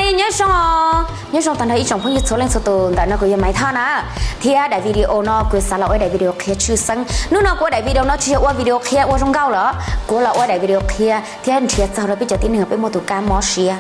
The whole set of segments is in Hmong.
Nyob zoo, nyob zoo tag nrho ib tsoom phooj ywg txhua leej txhua tus, ntawm no kuv yog Maiv Thoj na, thiab daim video no kuv xav los ua daim video qhia tshwj xeeb. Hnub no kuv ua daim video no tsis yog ua video qhia ua zoo nkauj lawm, kuv los ua daim video qhia thiab nrhiav txog rau peb cov tib neeg peb muaj tus kab mob siab,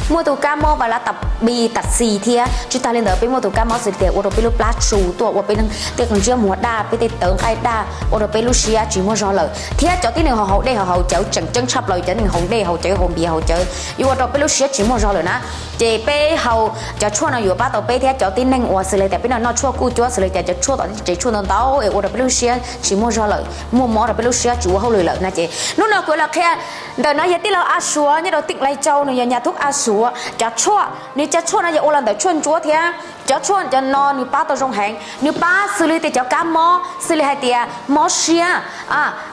muaj tus kab mob vais lav tas bi tas xis thiab tsis tas li ntawd peb muaj tus kab mob xws li tias ua rau peb lub plab tsu tuaj, ua peb tej qhov ntsiab muag daj, peb tej tawv nqaij daj, ua rau peb lub siab tsis muaj zog lawm, thiab cov tib neeg haus haus dej haus haus cawv, tseem ceeb tshaj plaws cov neeg haus dej haus cawv haus npias haus cawv yuav ua rau peb lub siab tsis muaj zog lawm na. Ces peb haus cov tshuaj no yuav pab tau peb thiab cov tib neeg uas xws li tias peb noj noj tshuaj kuj cuab xws li tias cov tshuaj tom tsev tshuaj ntau ntau es ua rau peb lub siab tsis muaj zog lawm, muaj mob rau peb lub siab tsis ua hauj lwm lawm na. Ces hnub no kuv los qhia, ntawm no yog tij laug A Suav nyob rau teem Lai Châu, nws yog nyas thub A Suav. Cov tshuaj, nws cov tshuaj no yog ua los ntawm tshuaj ntsuab thiab cov tshuaj cov no nws pab tau zoo heev, nws pab xws li tias cov kab mob xws li hais tias mob siab,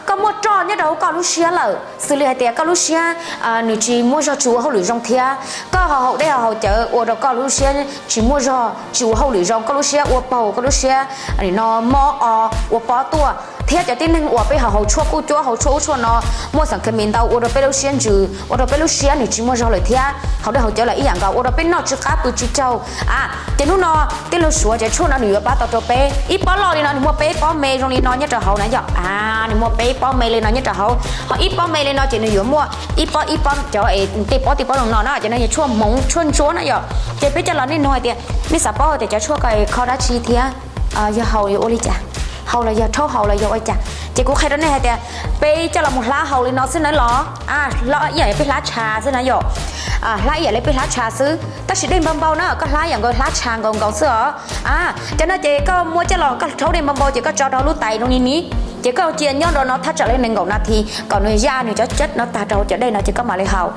koj muaj roj nyob rau hauv koj lub siab lawm xws li hais tias koj lub siab nws tsis muaj zog tsis ua hauj lwm zoo thiab koj haus haus dej haus haus cawv ua rau koj lub siab tsis muaj zog tsis ua hauj lwm zoo, koj lub siab ua paug, koj lub siab no mob o, ua pob tuaj, thiab cov tib neeg uas peb haus haus tshuaj kuj cuab haus tshuaj ub tshuaj no, muaj xeem khes mis ntau ua rau peb lub siab ntsws, ua rau peb lub siab nws tsis muaj zog lawm thiab haus dej haus cawv los ib yam nkaus ua rau peb noj tsis qab pw tsis tsaug. Ces hnub no tij laug Suav cov tshuaj no nws yuav pab tau rau peb. Ib pob loj li no nws muaj peb pob me zoo li no nyob rau hauv na yom. Nws muaj peb pob me li no nyob rau hauv, ho ib pob me li no ces nws yuav muaj ib pob ib pob cov tej pob tej pob zoo no na, ces no yog tshuaj hmoov tshuaj ntsuab na yom. Ces peb coj los nej nug hais tias nej xav paub tias cov tshuaj ko kho dab tsi thiab yog haus yuav ua li cas, haus los yog rhaub haus los yog ua cas, ces kuv qhia rau nej hais tias peb coj los mus hlab haus li no xwb na los, ib yam li peb hlab tsha xwb na yom. Hlab ib yam li peb hlab tsha xwb, tab sis dej npau npau na, koj hlab ib yam nkaus hlab tsha nkaus nkaus xwb os. Cov no ces koj muab coj los koj rhaub dej npau npau ces koj tso rau lub tais zoo li ni, ces koj cia nyob rau no thaj tsam li nees nkaum nas this kom nws ya nws cov cab no tag rau hauv cov dej no ces koj mam li haus.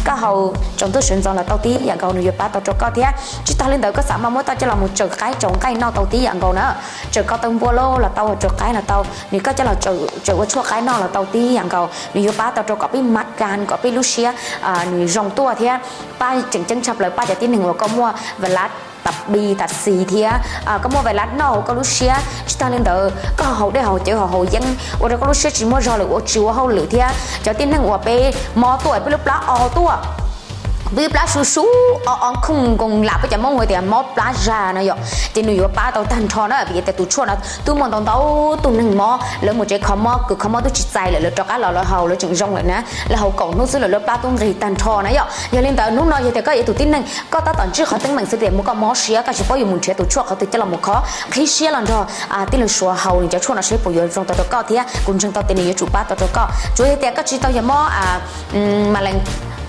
Koj haus tsaus ntuj sawv ntxov los tau tib yam nkaus, nws yuav pab tau rau koj thiab. Tsis tas li ntawd koj xav mas muab tau coj los mus tsaws qaib tsaws nqaij noj tau tib yam nkaus na. Tsaws ko taw npua los tau, tsaws qaib los tau, nws koj coj los tsaws ua tshuaj qaib noj los tau tib yam nkaus, nws yuav pab tau rau kom peb mab kas kom peb lub siab nws zoo tuaj thiab pab tseem ceeb tshaj plaws pab cov tib neeg uas koj muaj vais lav tas bi tas xis thiab koj muaj vais lav noj hauv koj lub siab. Tsis tas li ntawd koj haus dej haus cawv haus haus yeeb ua rau koj lub siab tsis muaj zog lawm ua tsis ua hauj lwm thiab cov tib neeg uas peb mob tuaj peb lub plab o tuaj, peb lub plab su su o o khooj nkoos lam peb cov Hmoob hu tias mob plab zag no yom, ces nws yuav pab tau tag nrho na. Vim tias tus tshuaj no twb muaj ntau ntau tus neeg mob lawv mus tsev kho mob kws kho mob twb tsis txais lawm lawv rov qab los lawv haus lawv tseem zoo lawm na. Lawv haus kaum hnub xwb lawm lawv plab tub nqis tag nrho na yom. Yog li ntawd hnub no yog tias koj yog tus tib neeg koj tab tom ntsib qhov teeb meem xwb tias muaj koj mob siab koj tsis paub yuav mus nrhiav tus tshuaj qhov twg coj los mus kho, qhib siab los nrog tij laug Suav haus nws cov tshuaj no seb puas yuav zoo tau rau koj thiab kuv ntseeg tau tias nws yuav tsum pab tau rau koj. Tsuas yog tias koj tsis tau yog mob mas lees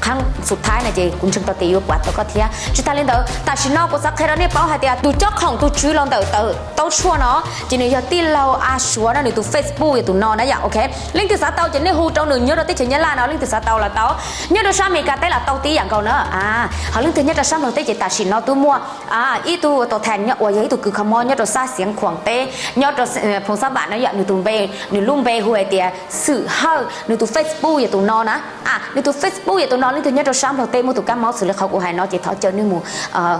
qhab xus thaib no ces kuv ntseeg tau tias yuav pab tau koj thiab. Tsis tas li ntawd tam sim no kuv xav qhia rau nej paub hais tias tus cob khoom tus tswv los ntawm tau tshuaj no ces nws yog tij laug A Suav no, nws tus Facebook yog tus no na yom. Ok, leej twg xav tau ces nej hu rau nws nyob rau teb chaws Nyab Laj no, leej twg xav tau los tau, nyob rau sab Amelikas teb los tau tib yam nkaus na. Ho leej twg nyob rau sab Nplog teb ces tam sim no twb muaj ib tug tau thas uas yog ib tug kws kho mob nyob rau sab Xiav Khuam teb, nyob rau Phoos Xab Vam na yom, nws tus npe, nws lub npe hu hais tias Xwm Hawj, nws tus Facebook yog tus no na. Nws tus Facebook yog tus no, leej twg nyob rau sab Nplog teb muaj tus kab mob xws li qhov kuv hais no ces thov caw nej mus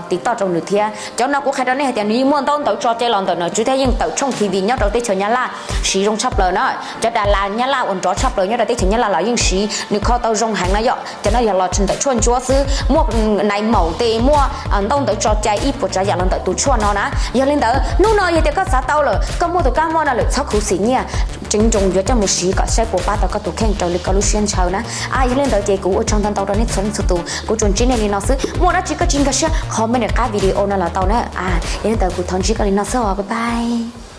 tiv toj rau nws thiab. Cov no kuv qhia rau nej hais tias nws yeej muaj ntaub ntawv tso cai los ntawm nom tswv thiab yeej tawm tshooj T V nyob rau teb chaws Nyab Laj siv zoo tshaj plaws na. Cov das las Nyab Laj uas nrov tshaj plaws nyob rau teb chaws Nyab Laj los yeej siv, nws kho tau zoo heev na yom. Cov no yog los ntawm tshuaj ntsuab xwb, muaj nais maum tes, muaj ntaub ntawv tso cai ib puas tsav yam los ntawm tus tshuaj no na. Yog li ntawd hnub no yog tias koj xav tau lawm, koj muaj tus kab mob no lawm txhob khuv xim nyiaj, tseem nroo yuav coj mus siv kom saib puas pab tau koj tus kheej raws li koj lub siab ntshaw na. Yog li ntawd ces kuv ua tsaug ntau ntau rau nej txhua leej txhua tus, kuv tsuas ntsib nej li no xwb. Muaj dab tsi koj tsis nkag siab comment nram qab video no los tau na. Yog li ntawd kuv thov ntsib koj li no xwb os, bye bye.